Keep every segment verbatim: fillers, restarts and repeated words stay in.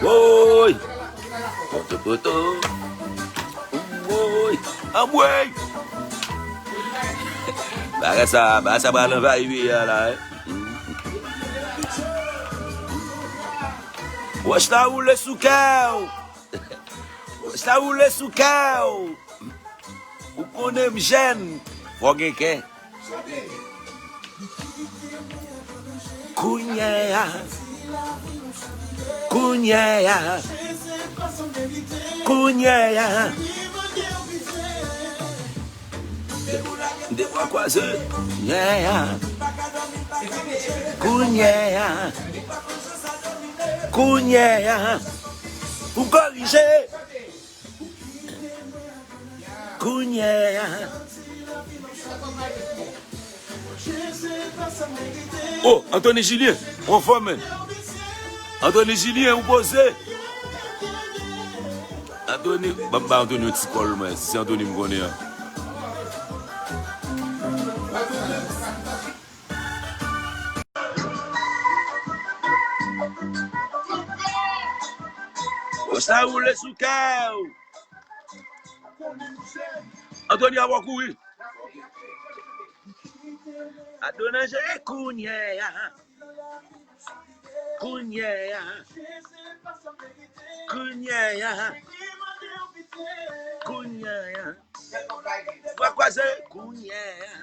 Woy! Poto, poto. Woy! Anmwey! Bagay sa, bagay sa pral anvayi peyi a la, wi. Wòch la woule sou kè w. Wòch la woule sou kè w. Ou konnen m jèn. Fò gen kè. Kounye a. Kounye a. Kounye a. De bra kwaze. Kounye a. Kounye a. Kounye a. Pou korije. Kounye a. Oh, Anthony Julien, ou anfòm, men. Anthony Julien, ou poze. Anthony, ban m ba Anthony yon ti kòl, mwen. Si se Anthony m konnen an. Wòch la woule sou kè w. Anthony, a w kouri. Adonanje kounye a. Kounye a. Kounye a. Kounye a. Bra kwaze. Kounye a.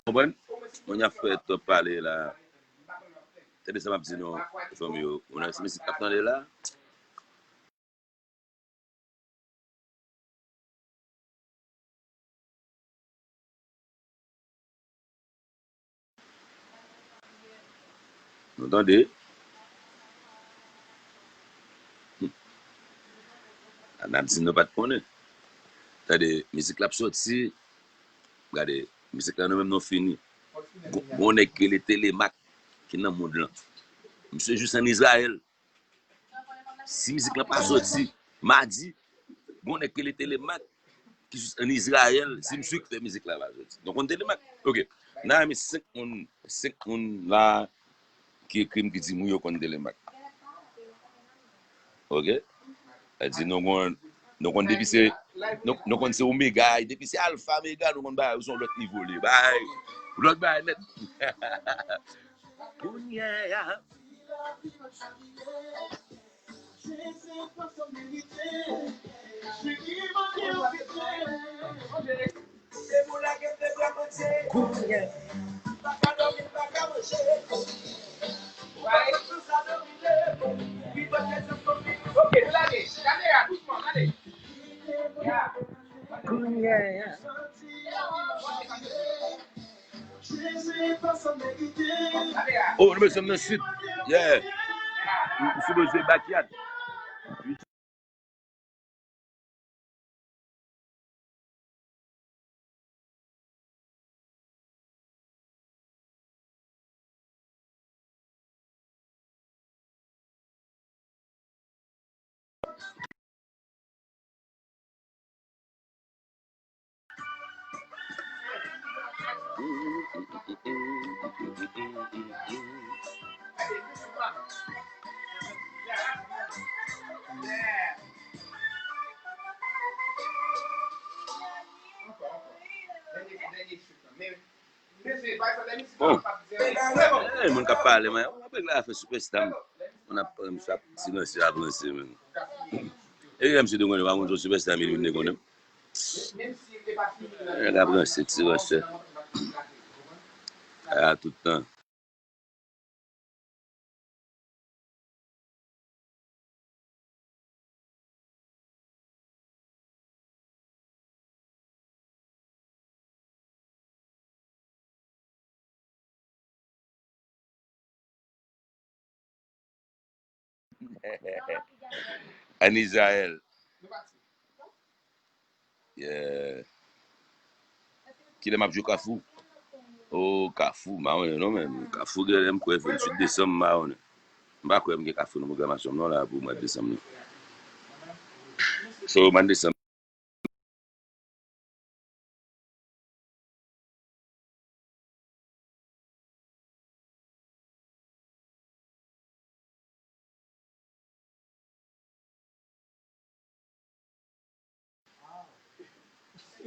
Konprann? Moun y ap fè twòp pale la. Tande sa m ap di nou, fanmi yo. Moun ap se mizik k ap tande la. Nou tande? Hmm. N ap di nou pa t konnen. Tande, mizik la ap soti. Gade, mizik la nou menm nou fini. Gon, gon nèg ki rele Telemak ki nan mond lan. Misye jis ann Izrayèl. Si mizik la pa soti madi, gon nèg ki rele Telemak ki jis ann Izrayèl, si misye ki fè mizik la pa soti. Nou konn Telemak? Ok. N a renmen senk moun, senk moun la ki ekri m, ki di m wi yo konn Telemak. Ok? Sa di nou konn, nou konn depi se, nou, nou konn se Omega, depi se Alpha Mega, nou konn bagay ou se yon lòt nivo li. Bagay, lòt bagay nèt. Kounye a. Kounye a. Ok, nou lage. Kamera, dousman, gade. Kounye a. Oh, nou bezwen nan sid. Yeah. M, m sipoze backyard. Bon. Ey, moun k ap pale, man. Ou ap regle afè sipèsta, m. Moun ap, m ap di mesye ap ranse, man. E gen misye te konnen, pa konn se sipèsta Milvin te konnen. Nèg ap ranse, ti ranse. A tout tan. Ann Izrayèl. Yeah. Kilè m ap jwe Kafou? O, Kafou, m pa konnen non, men Kafou genlè m kwè venntuit desanm, m pa konnen. M pa kwè m gen Kafou nan pwogramasyon m non la pou mwa desanm nan. So, mwa desanm.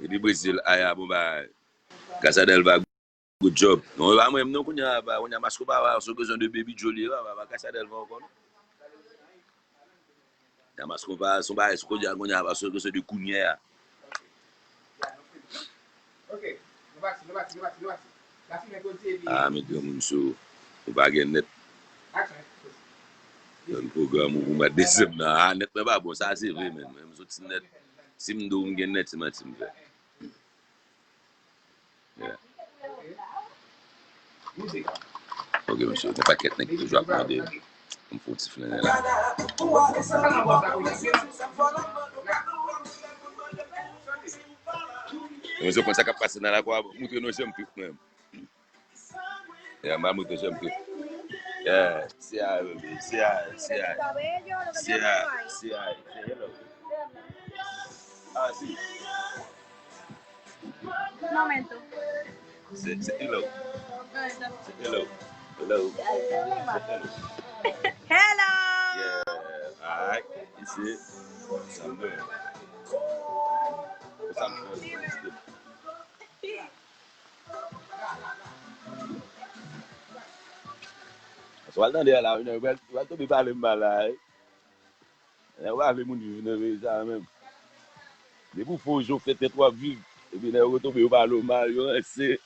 Epi Brezil, Aya, bon bagay. Casa Delva, good job. Non, e pa mwen menm non, kounye a, ba, kounye a, Masco pa, pa, se kesyon de Baby Joe li ye, pa, pa, pa Casa Delva ankò, non. Damas konpa, se yon bagay sou kounye a, kounye a, paske se de kounye a. Ah, met granmoun sou ou. Ou pa gen nèt. Donn pwogram ou pou mwa desanm nan. Ah, nèt mwen pa bon, sa se vre, men. Mwen, m soti nèt. Si m di w m gen nèt, se manti m fè. Yeah. Ok, mesye, gen pakèt nèg ki toujou ap mande m pou ti flennen la. Mesye, konn sa k ap pase nan lakwa, moutre nou jan m trip mwen. Yeah, m a moutre jan m trip. Yeah, si a, si a, si a. Si a, si a. Hello. Ah, si. Momento. Se, se hello. Se hello. Hello. Se hello. Hello. Yeah. Alright. Isi. Sa m dwe. Sa m dwe. Sa w al tande a la, wi, nèg pral, pral tonbe pale m mal la, wi. Nèg pale moun viv nan peyi sa menm. Depi w fè yon jan w fè tèt w ap viv, epi nèg yo tonbe yo pale w mal, yo ranse,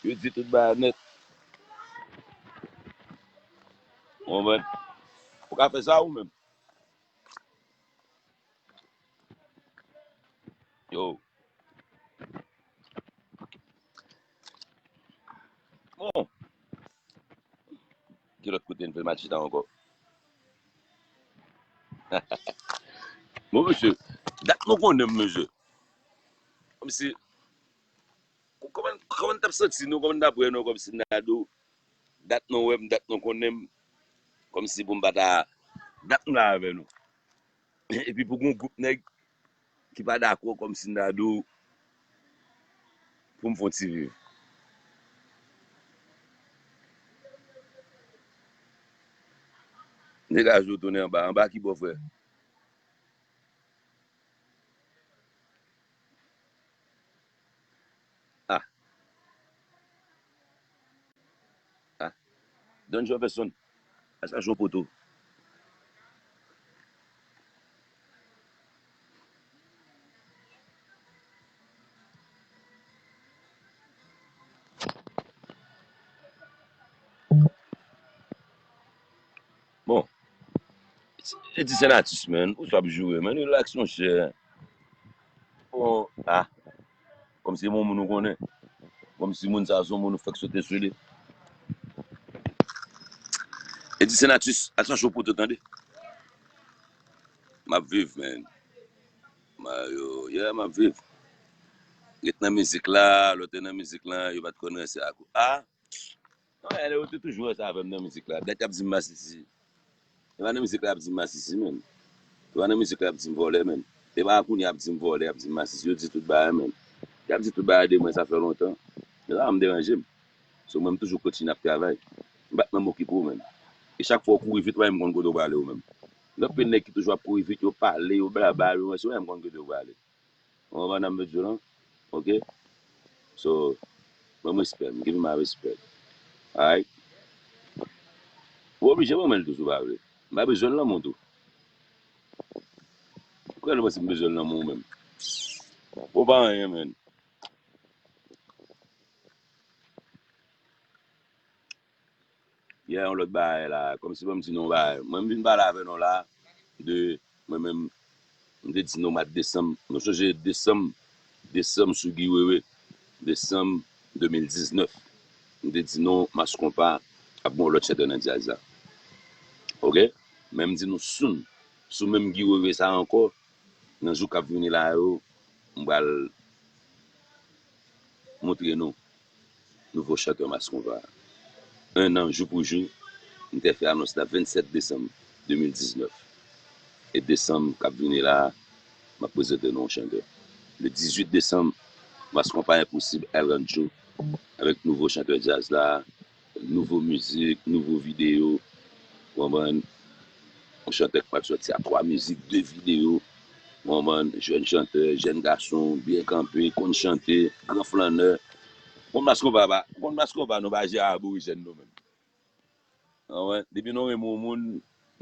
yo di tout bagay nèt. Ou konprann? Ou ka fè sa ou menm. Yo. Bon. Ki lòt kote n fè match la ankò? Bon, mesye, dat nou konnen m, mesye. Kòmsi, kòman, kòman n t ap santi nou, kòman n t ap wè nou, kòmsi n ta di w, dat nou wè m, dat nou konnen m, kòmsi pou m pa ta, dat m la avè nou. Epi pou gon gwoup nèg ki pa dakò kòmsi n ta di w pou m fè yon ti viv. Degaje w tounen anba. Anba ki bò, frè? Ah. Ah. Don Jefferson. Al chache yon poto. Bon. Eddy Senatus, man. Ou sa ap joure, man. Relax, monchè. Bon, ah. Kòmsi bon moun ou konnen. Kòmsi moun sa se yon moun ou fèk sote sou li. Eddy Senatus, al chache yon poto, tande. M ap viv, man. Mario, yeah, m ap viv. Ret nan mizik la, lòt te nan mizik la, yo pa t konn ranse ak ou. Ah! Non, yo te toujou ranse avè m nan mizik la. Dat y ap di m masisi. E pa nan mizik la y ap di m masisi, menm. E pa nan mizik la y ap di m vòlè, menm. E pa kounye a y ap di m vòlè, y ap di m masisi. Yo di tout bagay, menm. Y ap di tout bagay de mwen, sa fè lontan. E sa pa m deranje m. So, mwen, m toujou kontinye ap travay. M pa t menm okipe w, menm. E chak fwa w kouri vit, ou pa menm konn kote w prale, ou menm. Gen anpil nèg ki toujou ap kouri vit, yo pale, yo blabla, yo ranse, ou pa menm konn kote w prale. Ou konprann sa m vle di w lan? Ok? So, ban m respè, m give you my respect. Alright? Ou oblije ban mwen l tou si w pa vle. M pa bezwen l nan men w tou. Kòman w panse m bezwen l nan men w menm? Ou pa anyen, menn. Yè, yon lòt bagay la, kòmsi pou m di nou yon bagay. Mwen, m vin pale avè nou la de, mwen menm, m te di nou mwa desanm, nou sonje desanm, desanm sou Guy Wewe, desanm de mil diznèf. M te di nou Mass Konpa ap gen yon lòt chantè nan djaz la. Oke? Men m di nou soon, sou menm Guy Wewe sa ankò, nan jou k ap vini la yo, m pral montre nou nouvo chantè Mass Konpa. En an, jou pou jou, m te fè anons la vennsèt desanm de mil diznèf. E desanm k ap vini la, m ap prezante nou yon chantè. Le dizuit desanm, Mass Konpa Enposib El Rancho avèk nouvo chantè djaz la, nouvo mizik, nouvo videyo, w konprann? Yon chantè k pral sòti a twa mizik, de videyo, w konprann? Jèn chantè, jèn gason, byen kanpe, konn chante, gran flannè. Konn Mass Konpa pa, konn Mass Konpa nou pa jere aborijèn nou menm. W konprann? Depi nou renmen yon moun,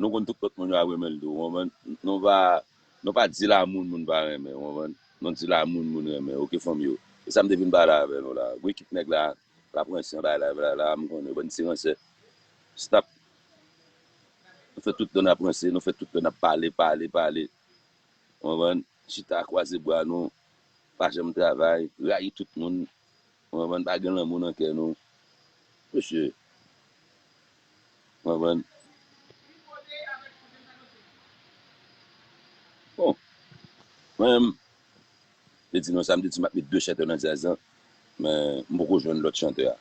nou konn tout lòt moun yo ap renmen l tou, w konprann? Nou pa, nou pa di lamour moun pa renmen, w konprann? Nou di lamour moun renmen, oke fanmi yo? E sa m te vin pale avè nou la. Gwo ekip nèg la, la pran san bay la, la, la, m konnen, bann ti ransè. Stop. Nou fè tout tan n ap ranse, nou fè tout tan n ap pale, pale, pale. W konprann? Chita kwaze bra nou, pa janm travay, rayi tout moun. W konprann? Pa gen lanmou nan kè nou. Mesye. W konprann? Bon. Mwen menm, te di nou sa, m te di m ap met de chantè nan djaz la, men m poko jwenn lòt chantè a.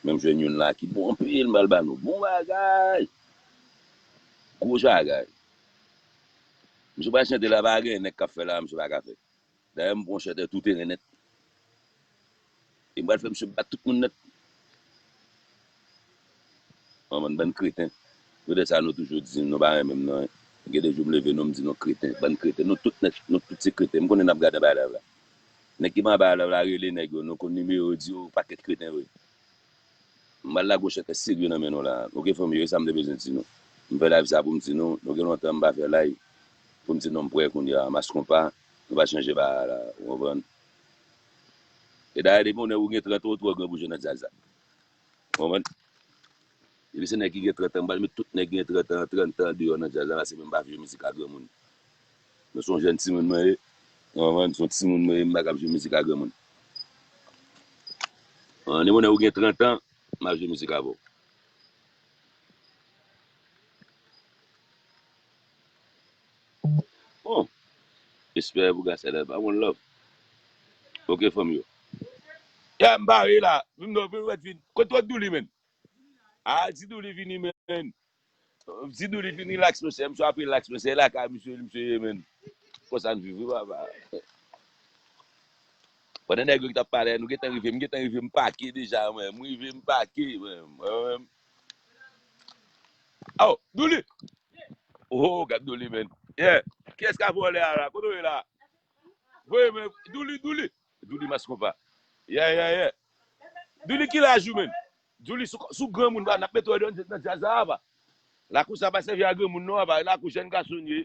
Men m jwenn youn la ki bon anpil, m pral ba nou. Bon bagay! Gwo bagay! Misye pral chante la, pa gen nèg k ap fè la, misye pa ka fè. Dayè, m pran yon chantè tou teren nèt. E m pral fè misye bat tout moun nèt. Manman, bann kreten. Poutèt sa nou toujou di, nou pa renmen m non. Gen de jou m leve nou, m di nou kreten. Bann kreten. Nou tout nèt, nou tout se kreten. M konnen n ap gade anba live la. Nèg ki pa anba live la, rele nèg yo. Nou konn nimewo, di yo pakèt kreten vre. M pral lage yon chantè serye nan men nou la. Oke, fanmi yo, e sa m te bezwen di nou. M fè live sa pou m di nou, nou gen lontan m pa fè live. Pou m di nou m prè kounye a, Mass Konpa, nou pa chanje bagay la, ou konprann? E dayè, depi yon nèg ou gen trant an, ou twò gran pou jwe nan djaz la. Ou konprann? Depi se nèg ki gen trant an, m pral met tout nèg ki gen trant an, trant an deyò nan djaz la, paske mwen m pa jwe mizik a granmoun. Mwen se yon jèn timoun mwen ye. Ou konprann? Se yon timoun mwen ye, m pa kab jwe mizik a granmoun. An, depi yon nèg ou gen trant an, m ap jwe mizik avè w. Bon. Respè pou Gasèlè, pa one love. Oke, fanmi yo. Ya, m pare la. Vin non, vin wè vin. Kote w Douli, menn? A, di Douli vini, menn. Di Douli vin relax, mesye. Misye ap relax, mesye. E lakay misye, misye ye, menn. Konsa n viv, wi, papa. Pandan nèg yo ki t ap pale, nou gentan rive. M gentan rive, m pake deja, mwen. M rive, m pake, mwen. Mwen menm. Oh, Douli! Oh, gad Douli, menn. Yeah. Kiyès k ap vòlè a la? Kote w ye la? Voye, men, Douli, Douli. Douli Mass Konpa. Yeah, yeah, yeah. Douli ki laj ou, menn? Douli sou, sou granmoun, pa, n ap mete w nan, nan djaz la, pa. Lakou sa pa sèvi a granmoun, non, pa. Lakou jèn gason ye.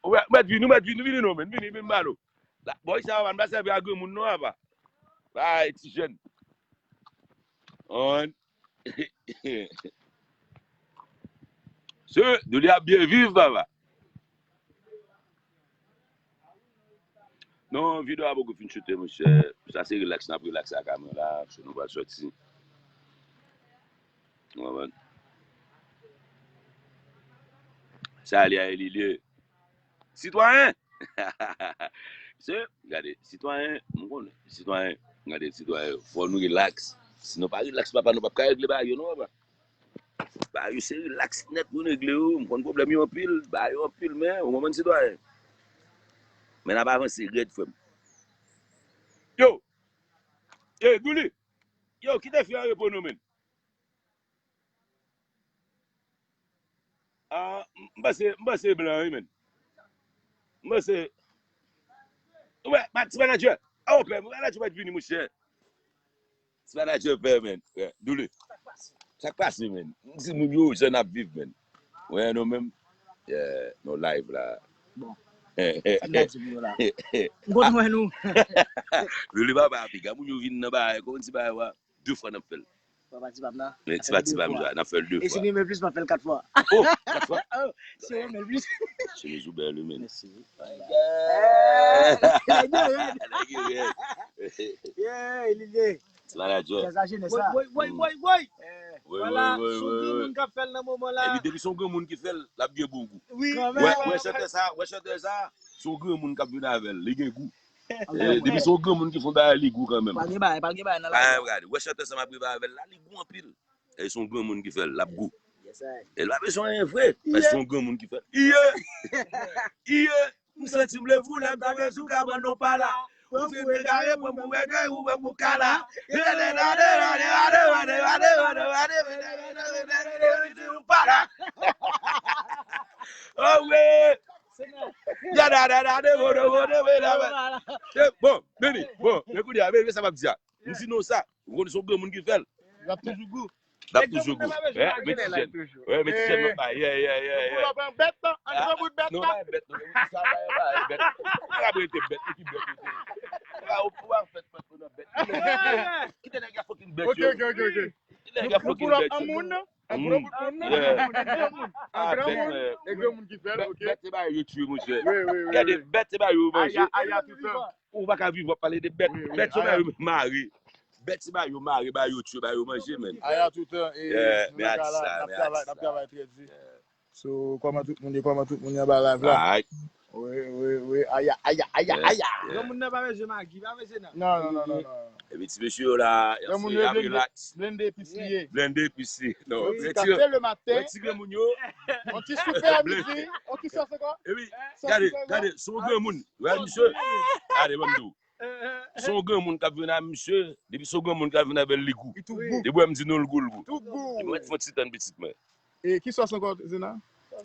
Ou mèt, ou mèt vini, ou mèt vini, vini non, menn. Vini, vini, balo. La, bòy sa, pa, n pa sèvi a granmoun, non, pa. Bay ti jèn. On. Se, Douli ap byen viv, papa. Non, videyo a poko fin choute, monchè. Sa se relax, n ap relax ak Amel la, paske nou pral sòti. Ou konprann? Sa li a, li lye. Sitwayen! Se, gade, sitwayen, m konnen, sitwayen, gade, sitwayen, fò nou relax. Si nou pa relax, papa, nou p ap ka regle bagay yo, non, papa. Bagay yo se relax nèt pou n regle yo. M konn pwoblèm yo anpil, bagay yo anpil, men, ou konprann, sitwayen? Men n ap avanse rèd, frè m. Yo! Ey, Douli! Yo, kite fi an repo non, menn. Ah, m panse, m panse blan, wi, menn. M panse, ou wè, pa ti manadjè. Ah, ou pè, manadjè pa t vini, monchè. Ti manadjè pè, menn. Yeah, Douli. Sa k pase, menn? M di moun yo, jan n ap viv, menn. Wè, nou menm. Yeah, nou live la. Bon. Sa m ta di pou nou la. M konn wè nou. Lele papa, piga moun yo vin nan bagay, kòman di bagay wa? De fwa n ap fè l. Papa ti pam nan. Men ti pati pam jwa, n ap fè l de fwa. E si nou renmen plis, m ap fè l kat fwa. Oh, kat fwa. Si w renmen plis. Chemiz ou bèl, wi, men. Mèsi. Nèg yo rèd. Nèg yo rèd. Yeah, li ye. Ti manadjè. Chèz la jenès la. Woy, woy, woy, woy. Vwala, se yon granmoun k ap fè l nan moman la. Epi depi se yon granmoun ki fè l, l ap gen bon gou. Wi. Wè, wè chantè sa, wè chantè sa, se yon granmoun k ap vin avè l, li gen gou. Eh, depi se yon granmoun ki fè yon bagay, li gou kanmenm. Pa gen bagay, pa gen bagay nan la. Wè chantè sa m ap rive avè l la, li gou anpil. E se yon granmoun ki fè l, l ap gou. E l pa bezwen anyen vre, men se yon granmoun ki fè l. Iye! Iye! M santi m leve ou lè m ta bezwen ka ban non pa la. Pran pou egare, pran pou egare, ou pran pou kala. Ou pa la. Oh, wi! Ya da da da de bo de bo de bo de bo. Bon, Beni, bon, men kounye a, men sa m ap di a. M di nou sa, ou konn se yon granmoun ki fè l. L ap toujou gou. L ap toujou gou. Wè, men ti jèn. Wè, men ti jèn nan bay. Yeah, yeah, yeah, yeah. Pou w ap pran bèt, non? Ann pran bout bèt la. Non, pa bèt, non. Sa pa, pa bèt. Ou pa rete bèt, ou ki bèt, ou ki. Ou pa, ou pa fè bèt, ou nan bèt. Kite nèg la fucking bèt, yo. Ok, ok, ok, ok. Kite nèg la fucking bèt, yo. An moun, non? An granmoun. Yeah. An granmoun. Ah, bèt, bèt. E granmoun ki fè l, ok. Bèt, se bagay yo tchwe, monchè. Wi, wi, wi. Gade, bèt, se bagay yo manje. Aya, aya, toutan. Ou pa ka viv, w ap pale de bèt. Wi, wi. Bèt, se bagay yo mare. Bèt, se bagay yo mare, bagay yo tchwe, bagay yo manje, men. Aya, toutan, e, yeah, men atis la, men atis la. N ap travay, n ap travay trè di. Yeah. So, kòman tout moun ye, kòman tout moun ye anba live la? Alright. Wi, wi, wi. Aya, aya, aya, aya. Granmoun nan pa bezwen magi, pa bezwen nan. Non, non, non, non, non. Epi ti mesye yo la, y ap relax. Blende epis li ye. Blende epis li. Non, ti kafe le maten. Wè ti granmoun yo. On ti soupe a midi. On ti sòs ankò. Epi, gade, gade, se yon granmoun. Wè, misye. Gade, ban m di w. Se yon granmoun k ap vin a misye. Depi se yon granmoun k ap vin avè l, li gou. Li tou gou. Depi wè m di nou l gou, l gou. Tou gou. Epi mwen fè yon ti tann pitit mwen. E ki sòs ankò, Zena?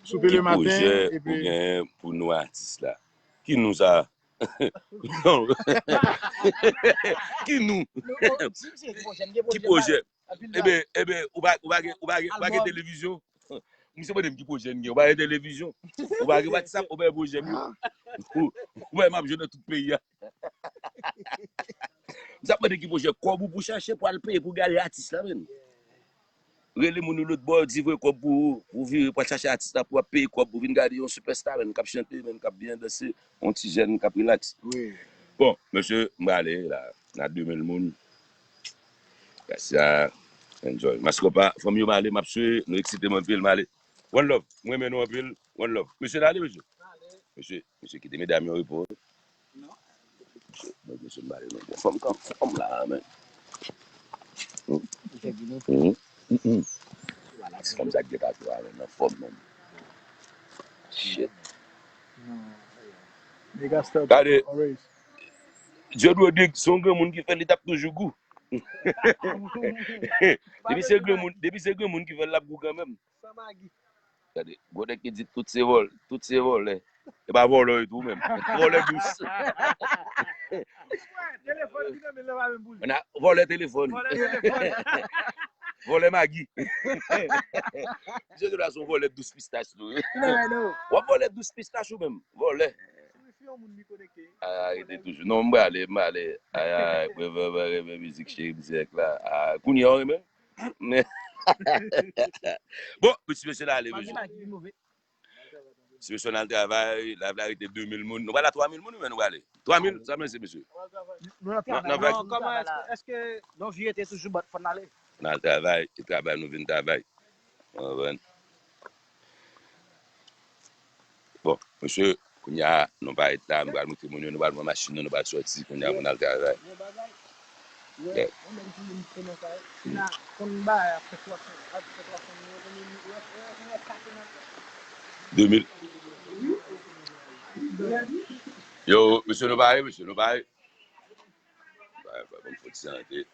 Soupe le maten, epi ki pwojè ou gen pou nou atis la? Ki nou sa? Non. Ki nou? Ki pwojè? Ebe, ebe, ou pa, ou pa gen, ou pa gen, ou pa gen televizyon? Misye mande m ki pwojè m gen. Ou pa gen televizyon? Ou pa gen WhatsApp? Ou pa gen pwojè m yo? Ou, ou wè m ap jwe nan tout peyi a. M sa mande ki pwojè kòb ou pou chache pou al peye pou gade atis la, menn. Rele moun yo lòt bò, di voye kòb pou ou, pou vire, pou al chache atis la, pou ap peye kòb, pou vin gade yon sipèsta, menn, k ap chante, menn, k ap byen danse, yon ti jèn k ap relax. Wi. Bon, mesye, m prale la. N a de mil moun. Gracia, enjoy. Maskopa, fanmi yo, m ale, m ap swe, nou eksite m anpil, m ale. One love, m renmen nou anpil. One love. Mesye, n ale, mesye. Mesye, mesye, kite medam yo repo. Mesye, mwen, mesye, m ba yo non. Bon, fanm k anfòm la, men. Hum. Hum. Hum. Fanm sa k gen tatouaj la, men, anfòm, men. Shit. Gade. Jod Rodrigue, se yon granmoun ki fè l, li t ap toujou gou. Depi se granmoun, depi se granmoun ki fè l, l ap gou kanmenm. Gade, gwo nèg ki di tout se vòl, tout se vòlè. E pa vòlè yo tou menm. Vòlè dous. Telefòn ki nan men l la pa menm pou li. Vòlè telefòn. Vòlè telefòn. Vòlè magi. Misye tou la se yon vòlè dous pistach tou. W ap vòlè dous pistach ou menm. Vòlè. Arete toujou. Non, m prale, m prale. Ay, ay, mwen vrèman renmen mizik Cheri m dirèk la. Ah, kounye a w renmen? Bon, ti mesye n ale, mesye. Ti mesye n al travay, live la rete de mil moun. Nou pral a twa mil moun, men nou prale. Twa mil, sa menm se mesye. Nou nan travay. Kòman, èske, èske Donvie te toujou bat fò n ale? N al travay, e travay nou vin travay. Ou konprann? Bon, mesye, kounye a, nou parèt la, nou pral montre moun yo, nou pral pran machin nan, nou pral sòti, kounye a, pou n al travay. Yeah. De mil. Yo, mesye, nou pare, mesye, nou pare. Bay, bay, ban m fè ti sante.